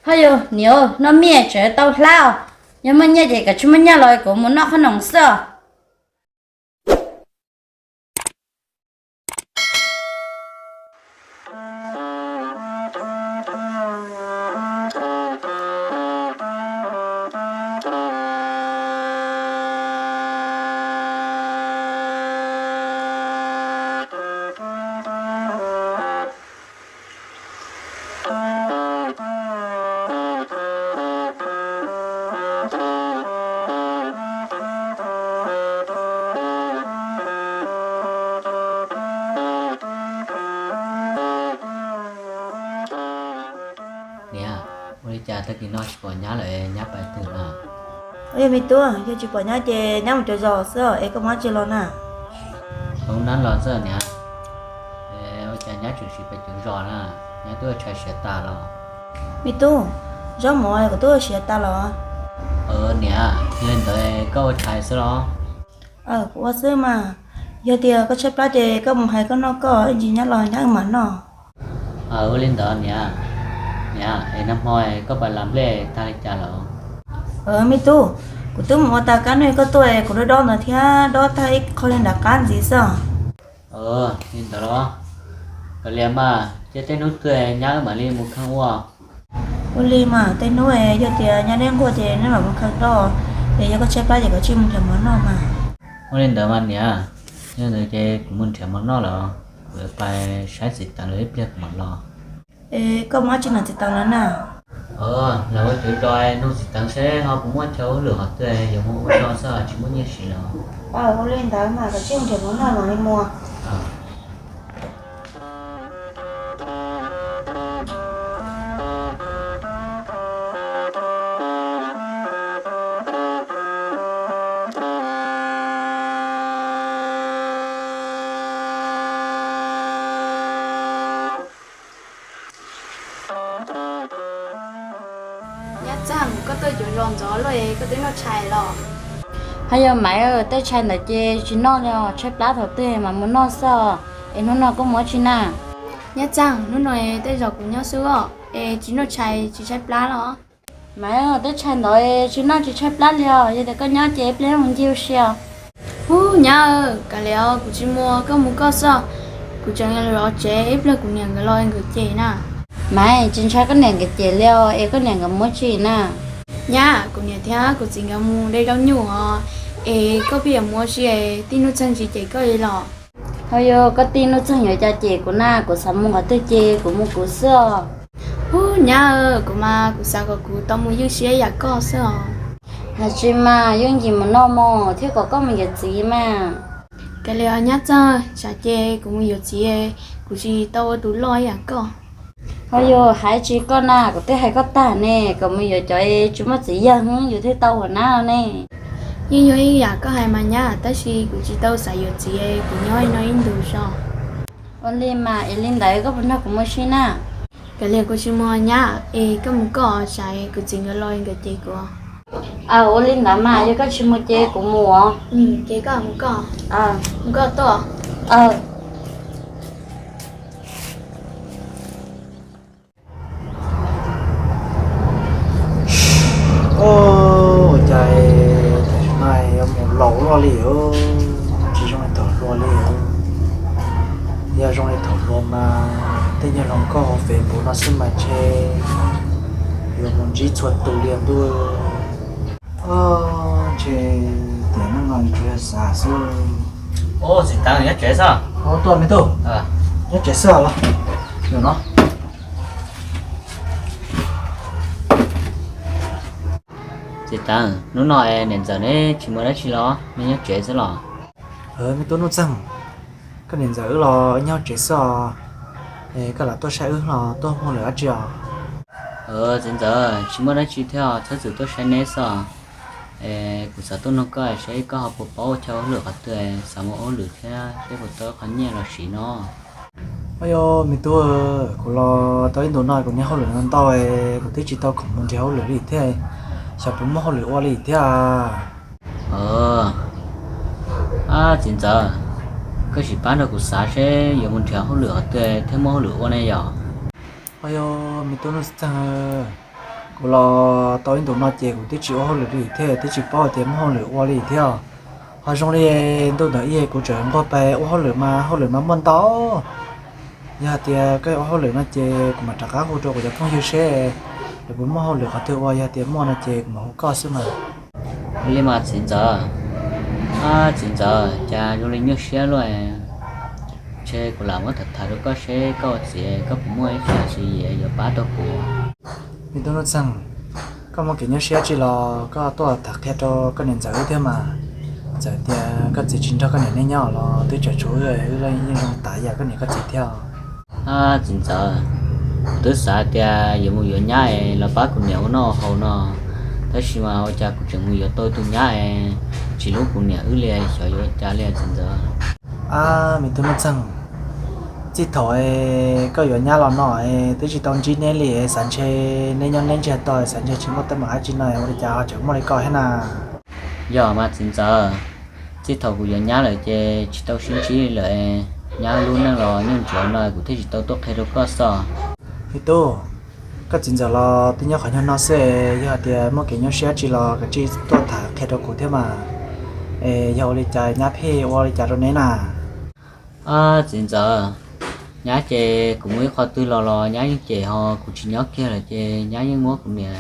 Ho yog niam, noj miv tseem tau hlab os. Yog muaj nyiaj ces koj tsis muaj nyiaj los kuv mus noj qhob noom xwb os. Niam, ua li cas tag kis no tsis pom nyab lawm, nyab pais twg na? Yog me tub, yog tsis pom nyab ces nyab mus cov zos xwb es koj mus dab tsi los na? Mus nab los xwb niam. Ua cas nyab tseem sim pais cov zos na? Nyab twb ua tshais siav tas los? Me tub, zaub mov kuv twb ua siav tas los? Niam, yog li ntawd koj ua tshais xwb los? Kuv ua xwb mas. Yog tias koj tshaib plab ces koj mus hais koj noj koj, ib ntsis nyab los nyab wb mam noj. Ua li ntawd niam. Niam, es nag hmo koj pais las nplej tag li cas lawm? Me tub, kuv twb mus ua tas kab noj koj tuaj, kuv dob dob ntawd thiab dob tag ib qho li nram qab ntxiv xwb. Li ntawd los? Kav liam mas, cia tej hnub twg nyab wb mam li mus kheej ua. Ua li mas, tej hnub yog tias nyab neb nquag ces neb mam mus kheej dob, es yog koj tshaib plab ces koj tsij mus nrhiav mov noj mas. Ua li ntawd mas niam, yog ntawd ces kuv mus nrhiav mov noj lawm, kuv pais saib txiv Teev lawv ib pliag kuv mam los. Es koj mus dab tsi na txiv Teev lawv na? Lawv ua cov zos nug txiv Teev seb ho puas muaj chaw hauj lwm qhov twg yuav mus ua zog xwb tsis muaj nyiaj siv lawm. Ua li ntawd mas koj tsij mus nrhiav mov noj mam li mus. Nyab Txeeg, koj tuaj cuag zos ntxov luaj es koj twb noj tshais los? Hais yog Maiv, tej tshais ntawd ces tsis noj li os, tshaib plab thaum twg mas mus noj xwb os. Es hnub no koj mus dab tsi na? Nyab Txeeg, hnub no tej zaum kuv nyob xwb os, es tsis noj tshais tsis tshaib plab los? Maiv, tej tshais ntawd tsis noj tsis tshaib plab li os, yog tias koj nyob ces ib pliag mus ncig ua si os. Hub nyab, kav liam os, kuv tsis mus, koj mus koj xwb. Kuv tseem yuav los tsev, ib pliag kuv niam nkawd los nkawd cem na. Maiv, tsis ntshai koj niam nkawd cem li os, es koj niam nkawd mus dab tsi na? Nyab, kuv niam thiab kuv txiv nkawd mus de zaub nyuj os, es koj pheej yuav mus ua si, tij Nuj Txeeg tsis cem koj li los? Ho yog koj tij Nuj Txeeg yuav cas cem kuv na, kuv xav mus qhov twg ces kuv mus kuv xwb os. Hub nyab, kuv mas kuv xav kom kuv tau mus ywj siab yam koj xwb os. Hais tsis mas, ywj ncig mus noj mov thiab kom koj mus yuav txiv mas. Kav liam nyab Txeeg, tsam ces kuv mus yuav txiv, kuv tsis tau ua tus loj ib yam koj. Ho yog hais tsis koj na, kuv twb hais koj tag ne, kom mus yuav cov tsis muaj txiv yawg yus thiaj tau ua nab ne. Yeej yog ib yam koj hais mas nyab, tab sis kuv tsis tau xav yuav txiv, kuv nyob no ib ntus zog. Ua li mas, es li ntawd koj puas nrog kuv mus si na? Kav liam kuv tsis mus nyab, es koj mus koj, tsam kuv txiv nkawd los nkawd cem kuv. Aw, ua li ntawd mas, yog koj tsis mus ces kuv mus os. Ces koj mus koj, mus koj tuaj. Ua cas tam sim no yuav mus laus luaj li os, tsis zoo li thaum hluas li os. Yog zoo li thaum hluas mas tej nyuag hluas nkauj hauv Facebook no xwb mas ntshe yuav mus ntsib txhua tus li ntuj. Ntshe tiam neej no tsuas yog xav xwb. Txiv Teev nyob tsev xwb. Tuaj me tub, nyob tsev xwb los? Txiv Teev, hnub no niam ntxawm neb tsis muaj dab tsi los, neb nyob tsev xwb los? Me tub Nuj Txeeg, koj niam ntxawm wb los nyob tsev xwb os. Koj lam tuaj saib wb los tuaj muaj lwm dab tsi os? Txiv ntxawm, tsis muaj dab tsi thiab, txhob txwm tuaj saib neb xwb. Kuv xav tuaj nug koj saib koj ho puas paub ua chaw hauj lwm qhov twg, xav mus ua hauj lwm thiab seb puas tau qhov nyiaj los siv no. Yog me tub, kuv los tau ib ntus no kuv niaj hauj lwm no ntau, kuv twb tsis tau khoom mus nrhiav hauj lwm li thiab, xyov puas muaj hauj lwm ua li thiab. Txiv ntxawm, koj sim pab nrog kuv xav seb yuav mus nrhiav hauj lwm qhov twg thiaj muaj hauj lwm ua ne yom? Yog me tub Nuj Txeeg, Kuv los tau ib ntus no ces kuv twb tsis ua hauj lwm li thiab, twb tsis paub tias muaj hauj lwm ua li thiab. Ho zoo li ntuj ntawm ib kuv tseem nquag pes ua hauj lwm mas hauj lwm mas muaj ntau. Yog hais tias koj ua hauj lwm no ces kuv mam rov qab hu rau kuv cov phooj ywg seb lawv puas muaj hauj lwm qhov twg ua, yog tias muaj no ces kuv mam hu koj xwb mas. Ua li mas txiv ntxawm. Ab txiv ntxawm, cas zoo li nyuaj siab luaj. Ntshe kuv lam muab tham tham rau koj seb koj ua txiv koj puas muaj ib qho xwm yim yuav pab rau kuv. Me tub Nuj Txeeg, koj muaj kev nyuaj siab tsi los koj tuaj tham qhia rau koj niam ntxawm wb thiab mas. Txawm tias koj txiv tsis nrog koj niam nej nyob los twb tseem tshuav wb, wb yeej zoo tas yam koj niam koj txiv thiab. Ab txiv ntxawm, kuv twb xav tias yuav mus yuav nyab es los pab kuv niam ua noj ua haus no, tab sis mas ua cas kuv tseem mus yuav tau tus nyab es tsis hlub kuv niam wb li, xyov yuav ua cas li txiv ntxawm. Ab me tub Nuj Txeeg, txij thaum koj yuav nyab los no es twb tsis tau ntsib neb li, xav ntshe neb nyob neb ntsiag to, xav ntshe tsis muaj teeb meem dab tsi no, ua li cas ho tseem muaj li koj thiab na? Yog mas txiv ntxawm, txij thaum kuv yuav nyab lawm ces tsis tau sib ntsib lawm, nyab lub neej los nyuaj ntsuav no kuv thiaj tsis tau tuaj qhia rau koj xwb. Me tub, koj txiv ntxawm los twb nyob qhov nyuag no xwb, yog hais tias muaj kev nyuaj siab tsi los kav tsij tuaj tham qhia rau kuv thiab mas. Es yog ua li cas nyab pheej ua li cas rau neb na? Ab txiv ntxawm, nyab ces kuv mus ib qho twg los los nyab yeej cem, ho kuv tsis nyob kiag lawm ces nyab yeej muab kuv niam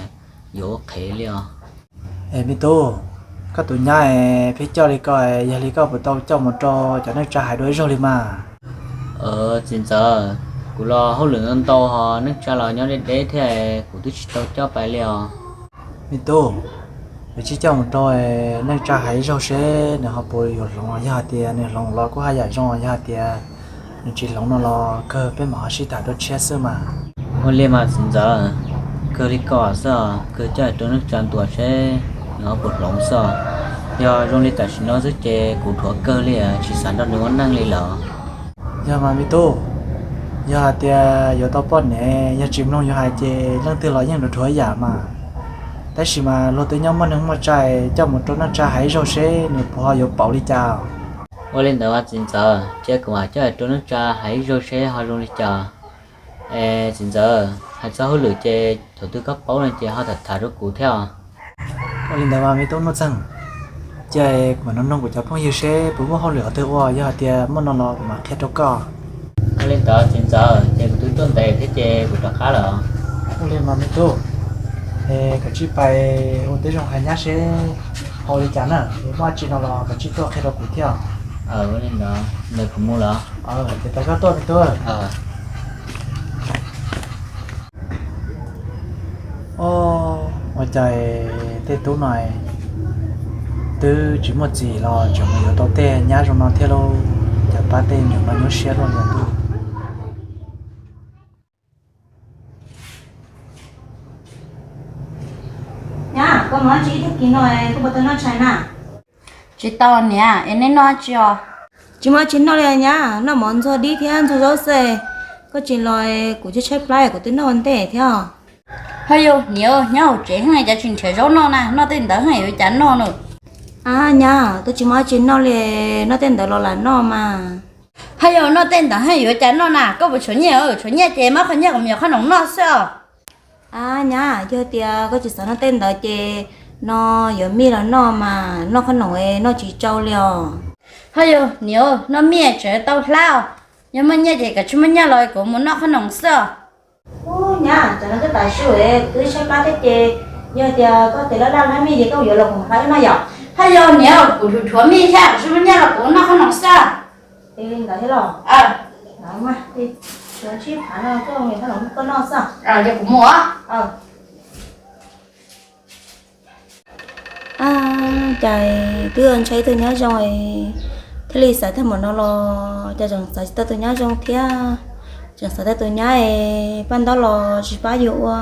yuav ua qhev li os. Es me tub, koj tus nyab es pheej coj li ko, yog li koj puas tau coj mus rau cov neej tsa hais dua ib zaug li mas? Txiv ntxawm, kuv los hauj lwm ntau ho neej tsa los nyob deb deb thiab, kuv twb tsis tau coj pais li os. Me tub, yuav tsum coj mus rau neej tsa hais ib zaug seb nws ho puas yuav hloov, yog hais tias nws hloov los kuj haj yam zoo, yog hais tias nws tsis hloov no los kawg peb mam ho sib tham dua tshiab xwb mas. Ua li mas txiv ntxawm, kawg li ko xwb os, kawg coj rau neej tsa ntuas seb nws ho puas hloov xwb os. Yog zoo li tam sim no xwb ces kuv dhuav kawg li, tsis xav nrog nws ua neej li lawm. Yog mas me tub, yog hais tias yuav tau poj niam yog tsis mloog yus hais ces leej twg los yeej dhuav ib yam mas. Tab sis mas luag twb nyob muaj neej muaj tsa, coj mus rau neej tsa hais ib zaug seb nws puas ho yuav pauv li cas. Ua li ntawd mas txiv ntxawm, cia kuv mam coj rau neej tsa hais ib zaug seb ho zoo li cas. Es txiv ntxawm, hais txog hauj lwm ces thaum twg koj paub no ces ho tham tham rau kuv thiab os. Ua li ntawd mas me tub Nuj Txeeg, cia kuv mam nug nug kuv cov phooj ywg seb puas muaj hauj lwm qhov twg ua, yog hais tias muaj no los kuv mam qhia rau koj. Ua li ntawd txiv ntxawm, ces kuv twb tuaj ntev thiab ces kuv rov qab lawm. Ua li mas me tub, es kav tsij pais ua tib zoo hais nyab seb ho ua li cas na, yog muaj tsi no los kav tsij tuaj qhia rau kuv thiab. Ua li ntawd, ntawd kuv mus lawm. Ces tau koj tuaj me tub. Ua cas tej tub no twb tsis muaj txim los tseem mus yuav tau tej nyab zoo no thiab lauj, cas pab tej nyuam no nyuaj siab luaj li ntuj. Nyab, koj mus dab tsi ib tag kis no, koj puas tau noj tshais na? Tsis tau niam, es nej noj dab tsi os? Tsis muaj dab tsi noj li nyab, noj mov ntxuag dib thiab ntxuag zaub xwb. Koj tsis los kuv tshaib tshaib plab kuv twb noj ua ntej thiab. Ho yog niam, nyob hauv tsev heev cas tsis nrhiav zaub noj na, noj tej ntawd heev yuav cas noj na. Ab nyab, twb tsis muaj dab tsi noj li, noj tej ntawd los lam noj mas. Ho yog noj tej ntawd heev yuav cas noj na, koj puas tshuav nyiaj? Tshuav nyiaj ces muab qhov nyiaj kuv mus yuav qhob noom noj xwb os. Ab nyab, yog tias koj tsis xav noj tej ntawd ces no yuav mij los noj mas, noj qhob noom noj tsis tsau li os. Ho yog niam, noj mij tseem tau hlab os. Yog muaj nyiaj ces kav tsij muab nyiaj los kuv mus noj qhob noom xwb os. Ub nyab, cov no twb tav su, twb tshaib plab thiab ces yog tias koj tes laj laj hlab mij ces koj yuav los kuv mam hlab wb noj yom. Ho yog niam, kuv dhuav dhuav mij thiab, kav tsij muab nyiaj los kuv noj qhob noom xwb. Li ntawd thiab los? Tsib phav no koj noj xwb. Yog kuv mus. Ab, cas twb ntshai tus nyab zoo thiaj li xav tag npaum no los cas tseem xav tsis tau tus nyab zoo thiab. Tseem xav tau tus nyab es paj ntaub los tsis pab yus ua,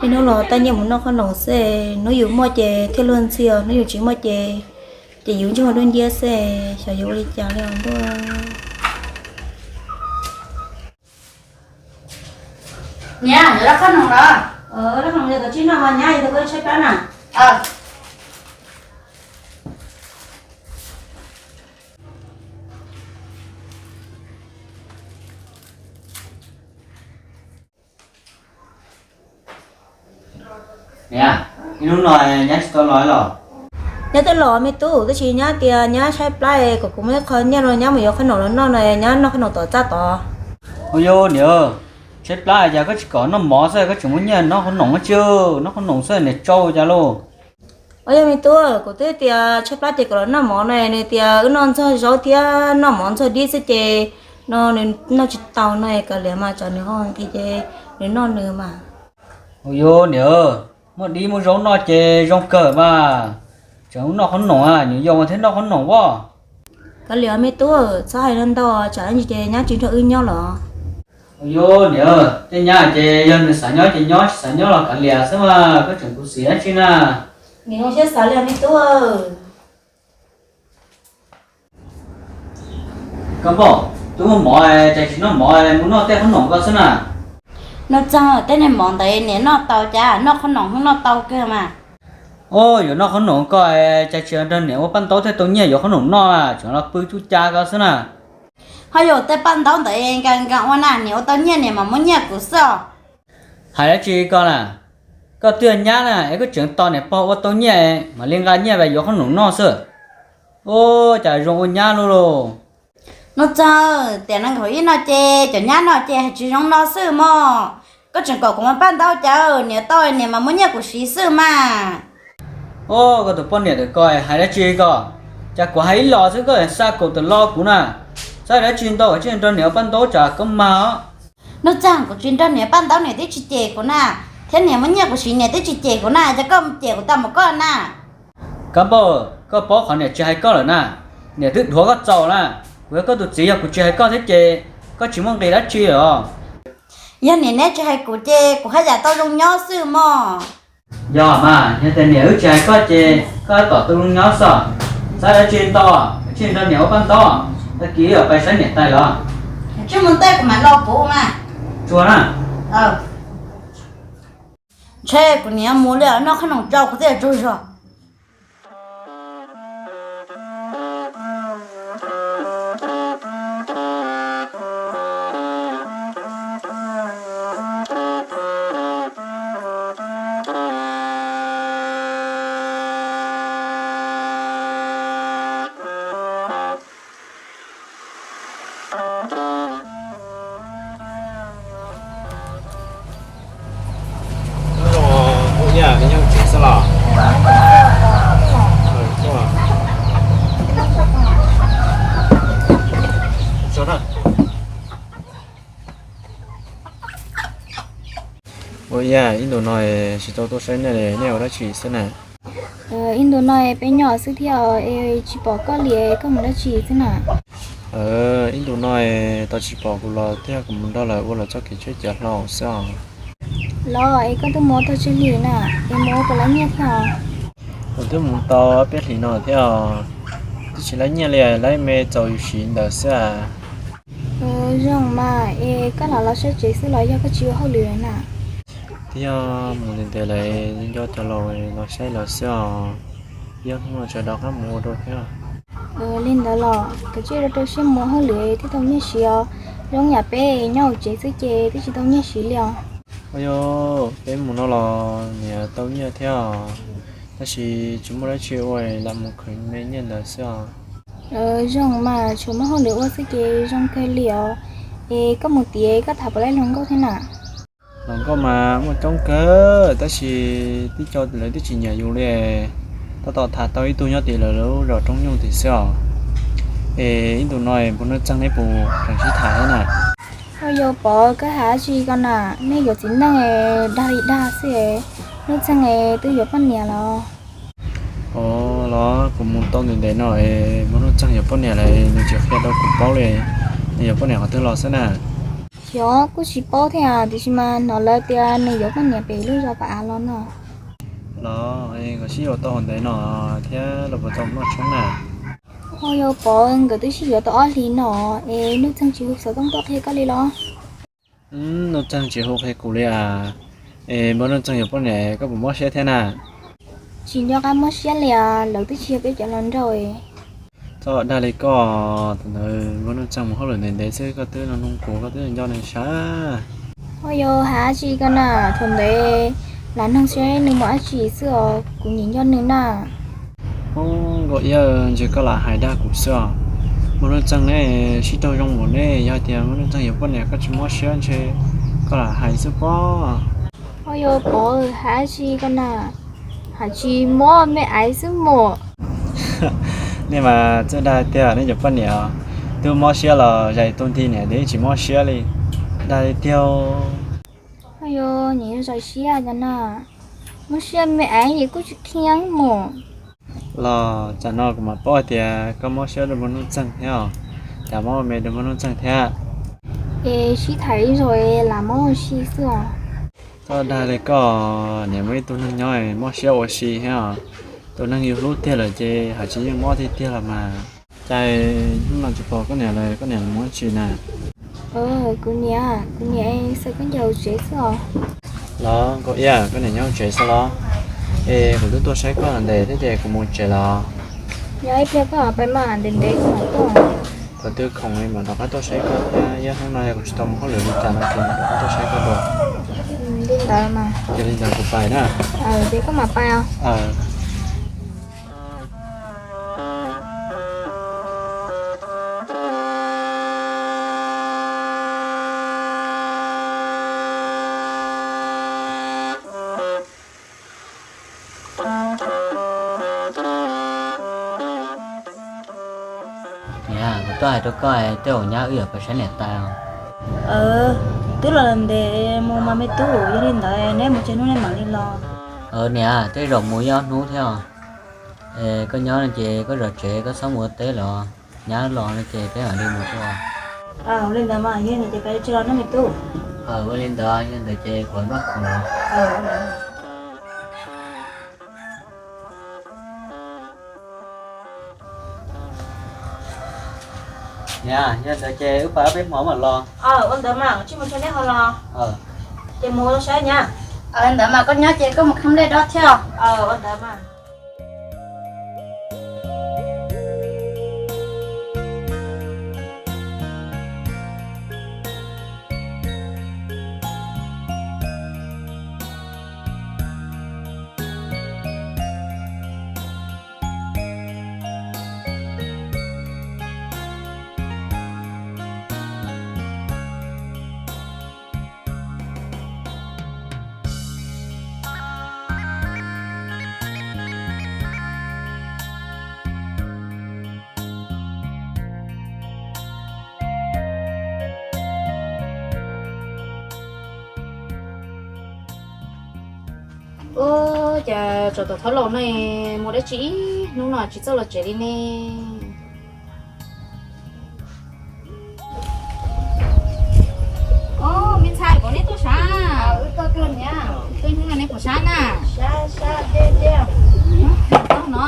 niaj hnub los tab nyiaj mus noj qhob noom xwb, hnub yus muaj ces thiaj luag ntxhi os, hnub yus tsis muaj ces ces yus ntsuag dub nciab xwb, xyov yuav ua li cas li os ntuj. Niam, yuav lab qhob noom los? Lab qhob noom, koj tsij noj ho nyab, yog koj tshaib plab na. Niam, ib hnub no nyab tsis tau los los? Nyab twb los me tub, tab sis nyab tias nyab tshaib plab es kom kuv muab ib qho nyiaj rau nyab mus yuav qhob noom los noj no, nyab noj qhob noom tom txaj tod. Ua yog niam, tshaib plab cas koj tsis kom noj mov xwb, koj tseem muab nyiaj noj qhob noom tsi, noj qhob noom xwb niam tsau cas lauj. Ua yog me tub, kuv twb tias tshaib plab ces kom los noj mov no, nws tias wb noj ntxuag zaub thiab noj mov ntxuag dib xwb ces no nws noj tsis tau no, kav liam mas tsam nws ho nqhis ces nws noj nws mas. Ua yog niam, muaj dib muaj zaub noj ces zoo kawg mas. Tseem noj qhob noom, nyuam yaus mas thiaj noj qhob noom as. Kav liam me tub, txhob hais ntau, tsam ib ntsis ces nyab tsis nrog wb nyob los. Ua yog niam, tej nyab ces yog nws xav nyob ces nyob, tsis xav nyob los kav liam xwb mas, koj tseem khuv xim dab tsi na. Niam zoo siab xav li me tub. Koj npauj, twb muaj mov, cas tsis noj mov, mus noj tej qhob noom ko xwb na. Nuj Txeeg, tej niag mov ntawd niam noj tau cas, noj qhob noom noj tau kawg mas. Ua, yuav noj qhob noom ko, cas tsis nrog niam ua paj ntaub thiaj tau nyiaj yuav qhob noom noj, tseem los pw cuj ca ko xwb na. Ho yog tej paj ntaub ntawd nkees nkees ua na, niam ua tau nyiaj niam mam muab nyiaj kuv xwb os. Hais dab tsi ko na, koj twb yog nyab na es koj tseem tos niam pog ua tau nyiaj mam li nqa nyiaj yuav qhob noom noj xwb. Ua, cas zoo ua nyab luaj lauj. Nuj Txeeg, tiam nees nkaum ib no ces cov nyab no ces hais tsis zoo no xwb mog. Koj tseem kom kuv mus paj ntaub cas, niam tau niam mam muab nyiaj kuv siv xwb mas. Ua, koj tus poj niam tawm ko hais dab tsi ko, cas kuv hais ib los xwb koj xa kaum tawm lo kuv na. Txhob dab tsi ntau, koj tsis nrog niam ua paj ntaub tsam koj mag os. Nuj Txeeg, kuv tsis nrog niam paj ntaub niam twb tsis cem kuv na, thiab niam muab nyiaj kuv siv niam twb tsis cem kuv na, cas koj mus cem kuv tag mus koj na. Kab Npauj, koj paub qhov niam tsis hais koj lawm na, niam twb dhuav koj txaus na. Kuv yog koj tus txiv, yog kuv tsis hais koj thiab ces koj tsis muaj nqis dab tsi os. Yog niam neb tsis hais kuv ces kuv haj yam tau zoo nyob xwb mog. Yog mas, yog tias niam wb tsis hais koj ces koj tab tom tau zoo nyob xwb. Txhob dab tsi ntau, tsis nrog niam ua paj ntaub, tag kis wb yuav pais saib niam tais los. Tsis mus ntej kuv mam los kuv mas. Tsuag na. Ntshe kuv niam mus li, noj qhob noom tsau kuv thiaj tsaug zog. Ua yam ib ntus no tsis tau tuaj saib nej li, nej ua dab tsi xwb na? Ib ntus no peb nyob xwb thiab es tsis pom koj li, koj mus dab tsi xwb na? Ib ntus no tau tsis pom kuv los thiab, kuv mus nrog lawv ua lawv txoj kev tsheb cav hlau xwb os. Los es koj twb mus ua tau tsawg hlis na, es mus ua puas laib nyiaj thiab os? Kuv twb mus tau peb hlis no thiab os, twb tsis laib nyiaj li, laib me txaus yus siv ntawd xwb as. Zoo mas, es koj lam los saib tsev xwb los yog koj tsis ua hauj lwm na? Twb yog mus ntev ntev lawm, nco cov laus los saib lawv xwb os. Yog hnub no sawv daws qab mus ua dua thiab. Li ntawd los kav tsij rau rau siab mus ua hauj lwm thiaj tau nyiaj siv os. Zoo yam peb nyob hauv tsev xwb ces twb tsis tau nyiaj siv li os. Ua yog peb mus no los niam tau nyiaj thiab os, tab sis tsis muaj dab tsi ua, lam mus khwv me nyiaj ntawd xwb os. Zoo mas, tsuas muaj hauj lwm ua xwb ces zoo kawg li os. Es koj mus tiam koj tham puas laib hluas nkauj thiab na? Hluas nkauj mas muaj coob kawg, tab sis tib co lawv twb tsis nyiam yus li. Tab tom tham tau ib tug nyob tim lawv lub zos Roob Nyuj tim xwb os. Es ib ntus no npawg Nuj Txeeg neb puas tseem sib tham thiab na? Ua yog Pov, koj hais dab tsi ko na? Nej yuav txiv neej dag li dag xwb. Nuj Txeeg twb yuav poj niam los? Ua los kuv mus tau ntev ntev no es npawg Nuj Txeeg yuav poj niam lawm, nws tsis qhia rau kuv paub li. Nws yuav poj niam qhov twg los xwb na? Xyov, kuj tsis paub thiab, tiam sis mas hnov lawv tias nws yuav poj niam pem lub zos Pam Av los no. Los nkawd sib yuav tau ntev no thiab los puas tau noj tshoob na? Ua yog Pov, nkawd twb sib yuav tau ob hlis no es Nuj Txeeg tsis hu xov tooj tuaj qhia koj li los? Nuj Txeeg tsis hu qhia kuv li as. Es npawg Nuj Txeeg yuav poj niam koj puas mob siab thiab na? Tsis nco qab mob siab li as, lawv twb tsis yog peb cov hluas nraug. Txhob dag li koj, thaum ntawd npawg Nuj Txeeg mus hauj lwm ntev ntev xwb koj twb nug kuv, koj twb nco nws sav. Ua yog hais dab tsi ko na, thaum ntawd Lam noog seb nws mus dab tsi xwb os, kuv nyiam nco nws na. Ub, Nkauj Iab, ntshe koj lam hais dag kuv xwb os. Muaj Nuj Txeeg ne, sib raug zoo mus ne, yog tias Muaj Nuj Txeeg yuav poj niam koj tsis mob siab ntshe koj lam hais xwb pob. Ua yuav pov hais dab tsi ko na, hais tsis mob me aiv xwb mus. Nej mas txawj dag tiag, nej cov poj niam twb mob siab los zais tus nti niam twb tsis mob siab li, dag tiag. Ua yuav nyiam zais siab cov na, mob siab me aiv es kuj tsis khiav mus. Los tsam no kuv mam paub tias koj mob siab rau Muaj Nuj Txeeg thiab os, cas mob me rau Muaj Nuj Txeeg thiab. Es sib tham ib zaug lam mob ua si xwb os. Koj dag li koj, niam muaj ib tug neeg nyob mob siab ua si thiab os. Tus neeg yus hlub tiag lawm ces hais tsis yeej mob tiag tiag los mas. Cas hnub no tsis pom koj niam lawm, koj niam mus dab tsi na? Kuv niam, kuv niam xav koj ncaus tsev xwb os. Los Nkauj Iab, koj niam nyob tsev xwb los? Es kuv twb tuaj saib koj ntev thiab ces kuv mus tsev los. Yog ib pliag koj pais mas ntev ntev kuv mam tuaj. Thaum twg khoom mam rov qab tuaj saib koj thiab, yog hnub no yog kuv tsis tau mus hauj lwm li cas no ces mam rov qab tuaj saib koj dua. Li ntawd mas. Ces li ntawd kuv pais na. Ces koj mam pais os. Niam, kuv tuaj hais rau koj, tej zaum nyab wb yuav pais saib niam tais os. Twb los ntev mus mas me tub, yog li ntawd neb mus tsawg hnub neb mam li los? Niam, tej zaum mus ib ob hnub thiab os. Koj nyob no ces koj zov tsev, koj txhob mus ua teb los, nyab los no ces peb mam li mus dua. Ua li ntawd mas, yog li ntawd ces peb tsis los ne me tub. Ua li ntawd, yog li ntawd ces kuv npaj khoom los. Niam, yog li ntawd ces wb pais ob peb hmo mam los. Ua ntawd mas, tsis mus tsev neb ho los. Ces mus saib nyab. Ntawd mas koj nyob ces koj mus kham lej dob thiab. Ua ntawd mas. Ub, cas tsov tom thab laus no mus dab tsi ib hnub no tsis txawj los tsev li ne? Ub, me ntxhais, puas nej tuaj sab? Tuaj hnub no nej puas sab na? Sab, sab, deb, deb. No.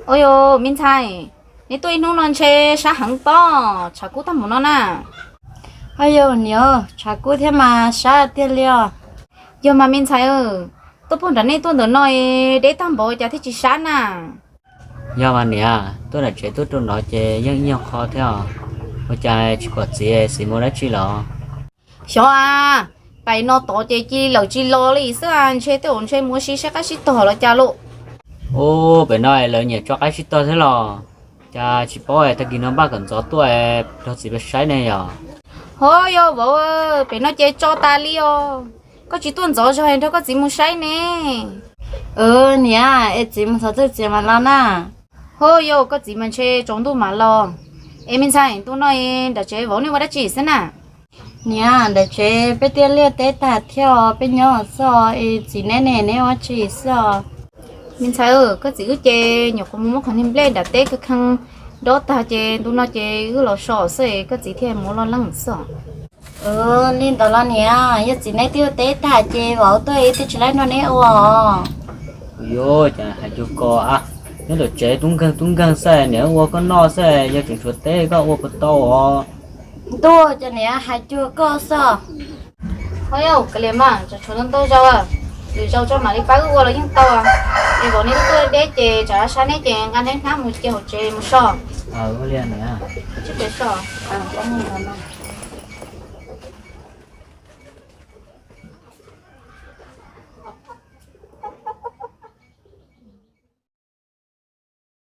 Ua yog me ntxhais, nej tuaj ib hnub no ntshe sab heev pob, tshav kub tag npaum no na. Ua yog niam, tshav kub thiab mas sab tiag li os. Yog mas me ntxhais, tuaj puag nram nej tuaj ntawm no deb tag npaum cas thiaj tsis sab na? Yog mas niam, tuaj nram tsev tuaj rau nrad ces yeej ib nyuag qho thiab os. Ua cas tsis pom txiv, txiv mus dab tsi lawm? Xyov a, pais no tod ces cia li lawm tsis los li xwb a, ntshe tej zaum ntshe mus ua si sab qaib sib tog los cas lauj. Ub, pem no lawv nyiam tso qaib sib tog thiab los? Cas tsis paub, tag kis no npaj kom ntxov tuaj nrog txiv peb saib ne yom. Ho yog vauv, pem no ces tso tas li os. Koj tsis tuaj ntxov zog nrog koj txiv mus saib ne? Niam, es txiv mus txog twg txiv mam los na? Ho yog koj txiv mas ntshe tsaus ntuj mam los. Es me ntxhais, ntu no nram tsev vauv nej ua dab tsi xwb na? Niam, nram tsev peb twb liaj teb tag thiab os, peb nyob xwb os, es txiv neb ne, neb ua dab tsi xwb os? Me ntxhais, koj txiv wb ces nyuam qhuav mus muab qhov niag nplej nram teb khaws kheev dob tag ces ntu no ces wb los so xwb es koj txiv thiaj mus loj leej xwb os. Li ntawd los niam, yog txiv neb twb ua teb tag ces vauv tuaj wb twb tsis laib nrog neb ua os. Yog cas hais cuag ko a, nyob tom tsev tub nkeeg tub nkeeg xwb, niam ua koj noj xwb, yog tseem tshuav teb koj ua puas tau os? Ntuj, cas niam hais cuag koj xwb. Ho yog kav liam mas, tseem tshuav ntau ntau zaus, lwm zaus tso mam li pab wb ua los yeej tau. Es vauv neb twb tuaj deb ces tsam sab neb ces nqa neb hnab mus cia hauv tsev mus so. Ua li niam. Tsis pes so.